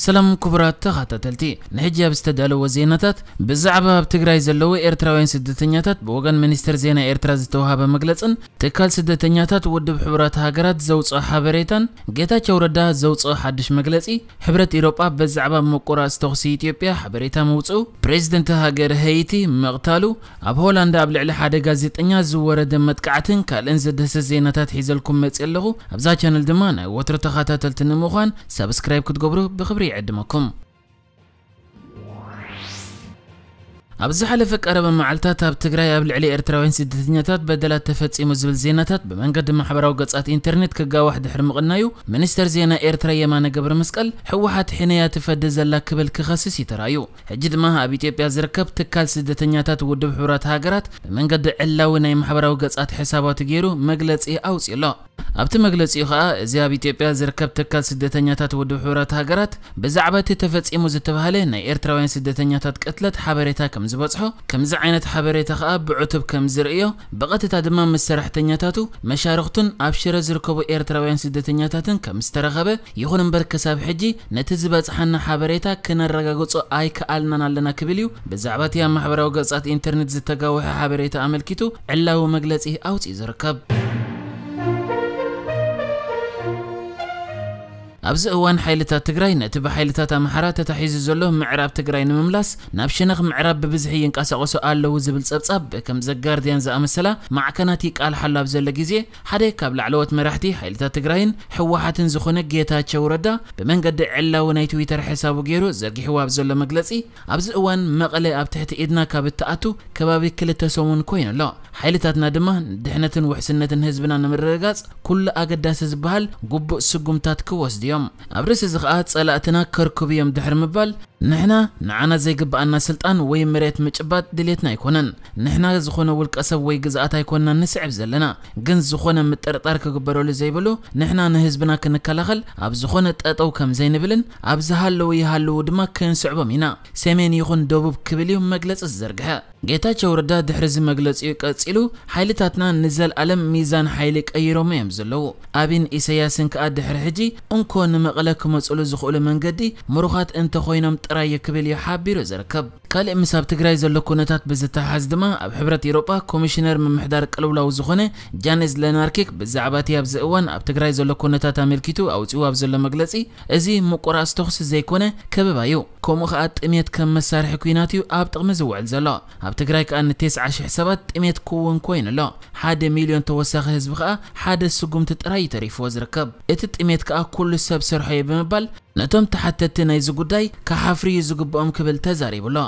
ሰላም ክቡራት ተኸታተልቲ፣ ንሕጂ ኣብ ዝተዳለወ ዜናታት ብዛዕባ ኣብ ትግራይ ዘለዉ ኤርትራውያን ስደተኛታት ብወገን ሚኒስትር ዜና ኤርትራ ዝተዋሃበ መግለጽን ትካል ስደተኛታት ውድብ ሕቡራት ሃገራት ዘውፅኦ ሓበሬታን ጌታቸው ረዳ ዘውፅኦ ሓድሽ መግለጺ፣ ሕብረት ኢሮጳ ብዛዕባ ምቁራጽ ተኹሲ ኢትዮጵያ ሓበሬታ ምውፅኡ፣ ፕሬዝደንት ሃገር ሀይቲ ምቕታሉ፣ ኣብ ሆላንድ ኣብ ልዕሊ ሓደ ጋዜጠኛ ዝወረደ መጥቃዕትን ካልእን ዘድህሰስ ዜናታት ሒዘልኩም መፅእ ኣለኹ። ኣብዛ ቻነል ድማ ናይ ወትሮ ተኸታተልቲ ንምዃን ሳብስክራይብ ክትገብሩ ብኽብሪ ይዕድመኩም። ኣብ ዝሓለፈ ቀረበ መዓልታት ኣብ ትግራይ ኣብ ልዕሊ ኤርትራውያን ስደተኛታት በደላት ተፈጺሙ ዝብል ዜናታት ብመንገዲ ማሕበራዊ ገጻት ኢንተርኔት ክጋዋሕ ድሕሪ ምቕናዩ፣ ሚኒስተር ዜና ኤርትራ የማነ ገብረ መስቀል፣ ህወሓት ሕነያ ትፈዲ ዘላ ክብል ክኸስስ እዩ ተራእዩ። ሕጂ ድማ ኣብ ኢትዮጵያ ዝርከብ ትካል ስደተኛታት ውድብ ሕቡራት ሃገራት ብመንገዲ ዕላዊ ናይ ማሕበራዊ ገጻት ሕሳባቱ ገይሩ መግለጺ ኣውጺኡ ኣሎ። ኣብቲ መግለጺኡ ኸኣ፣ እዚ ኣብ ኢትዮጵያ ዝርከብ ትካል ስደተኛታት ውድብ ሕቡራት ሃገራት ብዛዕባ እቲ ተፈጺሙ ዝተባህለ ናይ ኤርትራውያን ስደተኛታት ቅትለት ሓበሬታ ከም ዝበጽሖ፣ ከምዚ ዓይነት ሓበሬታ ኸኣ ብዕቱብ ከም ዝርእዮ፣ ብቐጥታ ድማ ምስ ሰራሕተኛታቱ፣ መሻርኽቱን ኣብ ሽረ ዝርከቡ ኤርትራውያን ስደተኛታትን ከም ዝተረኸበ፣ ይኹን እምበር ክሳብ ሕጂ ነቲ ዝበጽሓና ሓበሬታ ክነረጋግጾ ኣይከኣልናን ኣለና ክብል እዩ ብዛዕባ እቲ ኣብ ማሕበራዊ ገጻት ኢንተርኔት ዝተጋወሐ ሓበሬታ ኣመልኪቱ ዕላዊ መግለጺ ኣውጺኡ ዝርከብ። ኣብዚ እዋን ሓይልታት ትግራይ ነቲ ብሓይልታት ኣምሓራ ተታሒዙ ዘሎ ምዕራብ ትግራይ ንምምላስ ናብ ሸነኽ ምዕራብ ብብዝሒ ይንቀሳቐሱ ኣለዉ ዝብል ጸብጻብ ከም ዘጋርድያን ዝኣመሰላ ማዕከናት ይቃልሓሉ ኣብ ዘሎ ግዜ፣ ሓደ ካብ ላዕለዎት መራሕቲ ሓይልታት ትግራይን ህወሓትን ዝኾነ ጌታቸው ረዳ ብመንገዲ ዕላዊ ናይ ትዊተር ሕሳቡ ገይሩ ዘርጊሕዎ ኣብ ዘሎ መግለጺ፣ ኣብዚ እዋን መቐለ ኣብ ትሕቲ ኢድና ካብ እትኣቱ ከባቢ ክልተ ሰሙን ኮይኑ ኣሎ። ሓይልታትና ድማ ንድሕነትን ውሕስነትን ህዝብና ንምርግጋጽ ኩሉ ኣገዳሲ ዝበሃል ግቡእ ስጉምታት ክወስዱ እዮም። ኣብ ርእሲ እዚ ኸኣ ጸላእትና ከርክቡ እዮም ድሕሪ ምባል፣ ንሕና ንዓና ዘይግብኣና ስልጣን ወይ መሬት ምጭባጥ ድሌትና ኣይኮነን። ንሕና ዝኾነ ውልቀ ሰብ ወይ ግዝኣት ኣይኮንና ንስዕብ ዘለና። ግን ዝኾነ ምጥርጣር ክግበረሉ ዘይብሉ፣ ንሕና ንህዝብና ክንከላኸል ኣብ ዝኾነ ጠጠው ከም ዘይንብልን ኣብ ዝሃለዉ ይሃልዉ ድማ ክንስዕቦም ኢና። ሰሜን ይኹን ደቡብ ክብል እዩ መግለጺ ዝዘርግሐ። ጌታቸው ረዳ ድሕሪ እዚ መግለጺኡ ቀጺሉ፣ ሓይልታትና ንዘልኣለም ሚዛን ሓይሊ ቀይሮም እዮም ዘለዉ። ኣቢን ኢሰያስን ከኣ ድሕሪ ሕጂ እንኮ ንመቐለ ክመጹሉ ዝኽእሉ መንገዲ ምሩኻት እንተኾይኖም ጥራይ እዩ ክብል እዩ ሓቢሩ ዝርከብ። ካልእ ምስ ኣብ ትግራይ ዘሎ ኩነታት ብዝተሓዝ ድማ፣ ኣብ ሕብረት ኤውሮጳ ኮሚሽነር ምምሕዳር ቅልውላው ዝኾነ ጃንስ ለናርኪክ ብዛዕባ እቲ ኣብዚ እዋን ኣብ ትግራይ ዘሎ ኩነታት ኣመልኪቱ ኣውጺኡ ኣብ ዘሎ መግለጺ፣ እዚ ምቁራጽ ተኹሲ ዘይኮነ ከበባ እዩ። ከምኡ ኸኣ ጥሜት ከም መሳርሒ ኲናት እዩ ኣብ ጥቕሚ ዝውዕል ዘሎ። ኣብ ትግራይ ከኣ ንተስዓ ሽሕ ሰባት ጥሜት ክውን ኮይኑ ኣሎ። ሓደ ሚልዮን ተወሳኺ ህዝቢ ከኣ ሓደ ስጉምቲ ጥራይ እዩ ተሪፍዎ ዝርከብ። እቲ ጥሜት ከኣ ኩሉ ሰብ ሰርሖ እዩ ብምባል፣ ነቶም ተሓተትቲ ናይዚ ጉዳይ ክሓፍሩ እዩ ዝግብኦም ክብል ተዛሪቡ ኣሎ።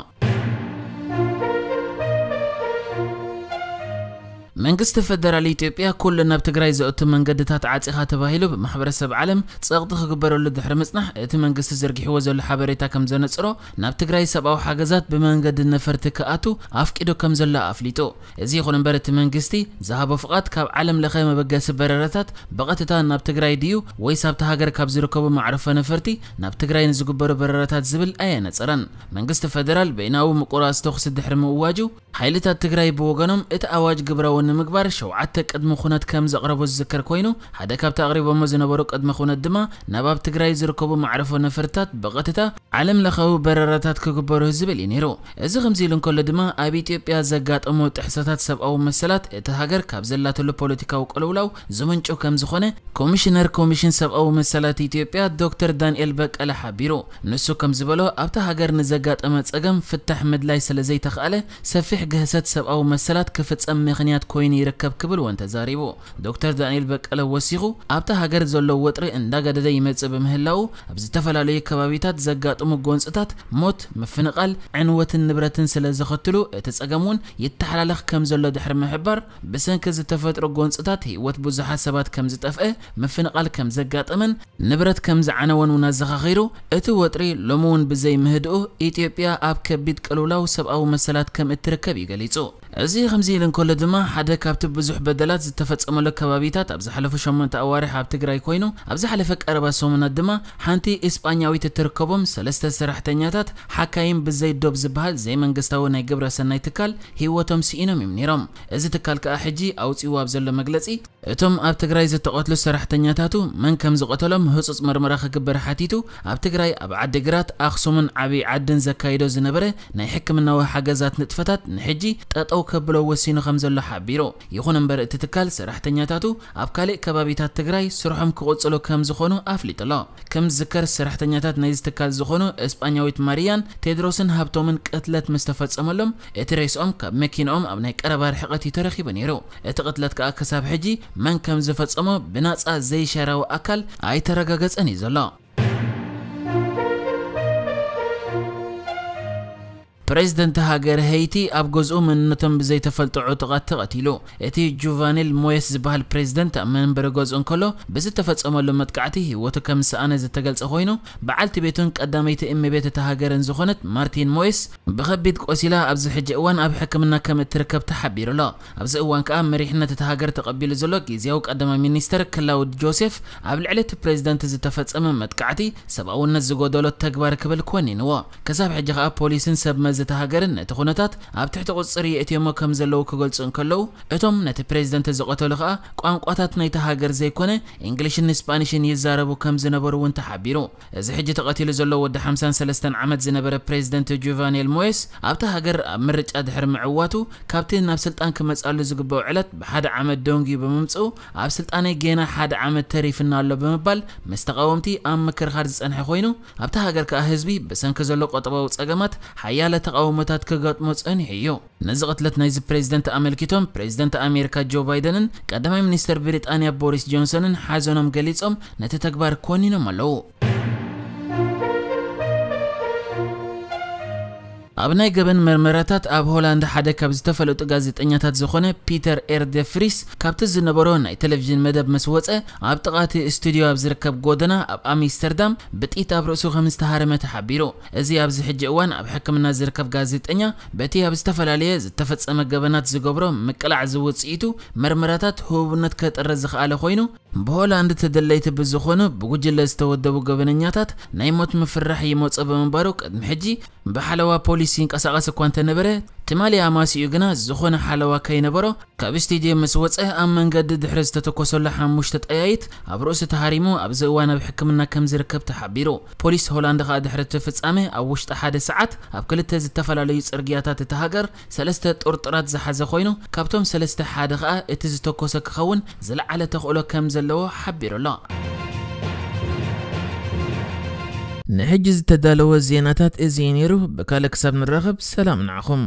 መንግስቲ ፈደራል ኢትዮጵያ ኩሉ ናብ ትግራይ ዘእቱ መንገድታት ዓጺኻ ተባሂሉ ብማሕበረሰብ ዓለም ጸቕጢ ክግበረሉ ድሕሪ ምጽናሕ፣ እቲ መንግስቲ ዘርጊሕዎ ዘሎ ሓበሬታ ከም ዘነጽሮ፣ ናብ ትግራይ ሰብኣዊ ሓገዛት ብመንገዲ ነፈርቲ ክኣቱ ኣፍቂዱ ከም ዘሎ ኣፍሊጡ። እዚ ይኹን እምበር፣ እቲ መንግስቲ ዝሃቦ ፍቓድ ካብ ዓለም ለኸ መበገሲ በረራታት ብቐጥታ ናብ ትግራይ ድዩ ወይስ ኣብታ ሃገር ካብ ዝርከቡ መዕረፎ ነፈርቲ ናብ ትግራይ ንዝግበሩ በረራታት ዝብል ኣየነጸረን። መንግስቲ ፈደራል በይናዊ ምቁራጽ ተኹሲ ድሕሪ ምእዋጁ፣ ሓይልታት ትግራይ ብወገኖም እቲ ኣዋጅ ግብራዊ ንምግባር ሸውዓተ ቅድመ ኩነት ከም ዘቕረቡ ዝዝከር ኮይኑ፣ ሓደ ካብቲ ኣቕሪቦሞ ዝነበሩ ቅድመ ኩነት ድማ ናብ ኣብ ትግራይ ዝርከቡ መዕረፎ ነፈርትታት ብቐጥታ ዓለም ለኻዊ በረራታት ክግበሩ ዝብል እዩ ነይሩ። እዚ ከምዚ ኢሉ እንከሎ ድማ፣ ኣብ ኢትዮጵያ ዘጋጠሙ ጥሕሰታት ሰብኣዊ መሰላት እቲ ሃገር ካብ ዘላትሉ ፖለቲካዊ ቅልውላው ዝምንጩ ከም ዝኾነ ኮሚሽነር ኮሚሽን ሰብኣዊ መሰላት ኢትዮጵያ ዶክተር ዳንኤል በቀለ ሓቢሩ። ንሱ ከም ዝበሎ፣ ኣብታ ሃገር ንዘጋጠመ ጸገም ፍታሕ ምድላይ ስለ ዘይተኽኣለ፣ ሰፊሕ ግህሰት ሰብኣዊ መሰላት ክፍጸም ምኽንያት ኮይኑ ይርከብ ክብል እውን ተዛሪቡ። ዶክተር ዳንኤል በቀለ ወሲኹ፣ ኣብታ ሃገር ዘሎ ወጥሪ እንዳገደደ ይመጽእ ብምህላው፣ ኣብ ዝተፈላለዩ ከባቢታት ዘጋጥሙ ጎንጽታት ሞት፣ ምፍንቓል፣ ዕንወትን ንብረትን ስለ ዘኸትሉ፣ እቲ ጸገም እውን ይተሓላለኽ ከም ዘሎ ድሕሪ ምሕባር፣ ብሰንኪ ዝተፈጥሩ ጎንጽታት ህይወት ብዙሓት ሰባት ከም ዝጠፍአ፣ ምፍንቓል ከም ዘጋጠመን ንብረት ከም ዝዓነወን እውን ኣዘኻኺሩ፣ እቲ ወጥሪ ሎሚ እውን ብዘይ ምህድኡ፣ ኢትዮጵያ ኣብ ከቢድ ቅልውላው ሰብኣዊ መሰላት ከም እትርከብ እዩ ገሊጹ። እዚ ከምዚ ኢሉ እንከሎ ድማ፣ ሓደ ካብቲ ብዙሕ በደላት ዝተፈጸመሉ ከባቢታት ኣብ ዝሓለፉ ሸሞንተ ኣዋርሕ ኣብ ትግራይ ኮይኑ፣ ኣብ ዝሓለፈ ቀረባ ሰሙናት ድማ ሓንቲ እስጳኛዊት እትርከቦም ሰለስተ ሰራሕተኛታት ሓካይም ብዘይ ዶብ ዝበሃል ዘይመንግስታዊ ናይ ግብረ ሰናይ ትካል ህይወቶም ስኢኖም እዮም ነይሮም። እዚ ትካል ከኣ ሕጂ ኣውጺኡ ኣብ ዘሎ መግለጺ፣ እቶም ኣብ ትግራይ ዝተቐትሉ ሰራሕተኛታቱ መን ከም ዝቐተሎም ህጹጽ መርመራ ክግበር ሓቲቱ፣ ኣብ ትግራይ ኣብ ዓዲግራት፣ ኣኽሱምን ዓብዪ ዓድን ዘካይዶ ዝነበረ ናይ ሕክምናዊ ሓገዛት ንጥፈታት ንሕጂ ጠጠው ከብሎ ወሲኑ ከም ዘሎ ሓቢሩ። ይኹን እምበር እቲ ትካል ሰራሕተኛታቱ ኣብ ካልእ ከባቢታት ትግራይ ስርሖም ክቕጽሉ ከም ዝኾኑ ኣፍሊጡ ኣሎ። ከም ዝዝከር ሰራሕተኛታት ናይዚ ትካል ዝኾኑ እስጳኛዊት ማርያን ቴድሮስን ሃብቶምን ቅትለት ምስ ተፈጸመሎም እቲ ሬስኦም ካብ መኪንኦም ኣብ ናይ ቀረባ ርሕቀት እዩ ተረኺቡ ነይሩ። እቲ ቅትለት ከኣ ክሳብ ሕጂ መን ከም ዝፈጸሞ ብናጻ ዘይሻራዊ ኣካል ኣይተረጋገጸን እዩ ዘሎ። ፕሬዝደንት ሃገር ሄይቲ ኣብ ገዝኡ መንነቶም ብዘይተፈልጡ ዕጡቓት ተቐቲሉ። እቲ ጁቫኒል ሞየስ ዝበሃል ፕሬዝደንት ኣብ መንበሪ ገዝኡ እንከሎ ብዝተፈጸመሉ መጥቃዕቲ ህይወቱ ከም ዝሰኣነ ዝተገልጸ ኮይኑ፣ በዓልቲ ቤቱን ቀዳመይቲ እመቤት እታ ሃገርን ዝኾነት ማርቲን ሞየስ ብኸቢድ ቆሲላ ኣብዚ ሕጂ እዋን ኣብ ሕክምና ከም እትርከብ ተሓቢሩ ኣሎ። ኣብዚ እዋን ከኣ መሪሕነት እታ ሃገር ተቐቢሉ ዘሎ ግዝያዊ ቀዳማይ ሚኒስተር ክላውድ ጆሴፍ ኣብ ልዕሊ እቲ ፕሬዝደንት ዝተፈጸመ መጥቃዕቲ ሰብኣውነት ዝጎደሎ ተግባር ክብል ኮኒንዎ። ክሳብ ሕጂ ከኣ ፖሊስን ሰብ መዚ እታ ሃገርን ነቲ ኩነታት ኣብ ትሕቲ ቁጽሪ የእትዮሞ ከም ዘለዉ ክገልጹ እንከለዉ፣ እቶም ነቲ ፕሬዝደንት ዝቐተሉ ከኣ ቋንቋታት ናይታ ሃገር ዘይኮነ እንግሊሽን ስጳኒሽን ይዛረቡ ከም ዝነበሩ እውን ተሓቢሩ። እዚ ሕጂ ተቐቲሉ ዘሎ ወዲ ሓምሳን ሰለስተን ዓመት ዝነበረ ፕሬዝደንት ጁቫኔል ሞየስ ኣብታ ሃገር ኣብ ምርጫ ድሕሪ ምዕዋቱ ካብቲ ናብ ስልጣን ክመጽኣሉ ዝግበኦ ዕለት ብሓደ ዓመት ደንጉዩ ብምምጽኡ ኣብ ስልጣነይ ጌና ሓደ ዓመት ተሪፍና ኣሎ ብምባል ምስ ተቓወምቲ ኣብ ምክርኻር ዝጸንሐ ኮይኑ ኣብታ ሃገር ከኣ ህዝቢ ብሰንኪ ዘሎ ቁጠባዊ ጸገማት ሓያለ ተቓውሞታት ክገጥሞ ጸኒሑ እዩ። ነዚ ቅትለት ናይዚ ፕሬዝደንት ኣመልኪቶም ፕሬዝደንት ኣሜሪካ ጆ ባይደንን ቀዳማይ ሚኒስተር ብሪጣንያ ቦሪስ ጆንሰንን ሓዘኖም ገሊጾም ነቲ ተግባር ኮኒኖም ኣለዉ። ኣብ ናይ ገበን መርመራታት ኣብ ሆላንድ ሓደ ካብ ዝተፈለጡ ጋዜጠኛታት ዝኾነ ፒተር ኤር ደ ፍሪስ ካብቲ ዝነበሮ ናይ ቴሌቪዥን መደብ ምስ ወጸ ኣብ ጥቓ እቲ ስቱድዮ ኣብ ዝርከብ ጎደና ኣብ ኣምስተርዳም ብጥይት ኣብ ርእሱ ከም ዝተሃረመ ተሓቢሩ። እዚ ኣብዚ ሕጂ እዋን ኣብ ሕክምና ዝርከብ ጋዜጠኛ በቲ ኣብ ዝተፈላለየ ዝተፈጸመ ገበናት ዝገብሮ ምቅላዕ ዝውጽኢቱ መርመራታት ህቡብነት ከጥረ ዝኸኣለ ኮይኑ ብሆላንድ ተደለይቲ ብዝኾኑ ብጉጅለ ዝተወደቡ ገበነኛታት ናይ ሞት ምፍራሕ ይመጾ ብምንባሩ ቅድሚ ሕጂ ብሓለዋ ፖሊስ ይንቀሳቐስ እኳ እንተነበረ ትማሊ ኣማሲኡ ግና ዝኾነ ሓለዋ ከይነበሮ ካብ ስቱድዮ ምስ ወጸ ኣብ መንገዲ ድሕሪ ዝተተኮሰሉ ሓሙሽተ ጠያይት ኣብ ርእሱ ተሃሪሙ ኣብዚ እዋን ኣብ ሕክምና ከም ዝርከብ ተሓቢሩ። ፖሊስ ሆላንድ ከኣ ድሕሪ እቲ ፍጻመ ኣብ ውሽጢ ሓደ ሰዓት ኣብ ክልተ ዝተፈላለዩ ጽርግያታት እቲ ሃገር ሰለስተ ጥርጡራት ዝሓዘ ኮይኑ ካብቶም ሰለስተ ሓደ ከኣ እቲ ዝተኮሰ ክኸውን ዝለዓለ ተኽእሎ ከም ዘለዎ ሓቢሩ ኣሎ። ንሕጂ ዝተዳለወ ዜናታት እዚ እዩ ነይሩ። ብካልእ ክሳብ ንራኸብ ሰላም ንዓኹም።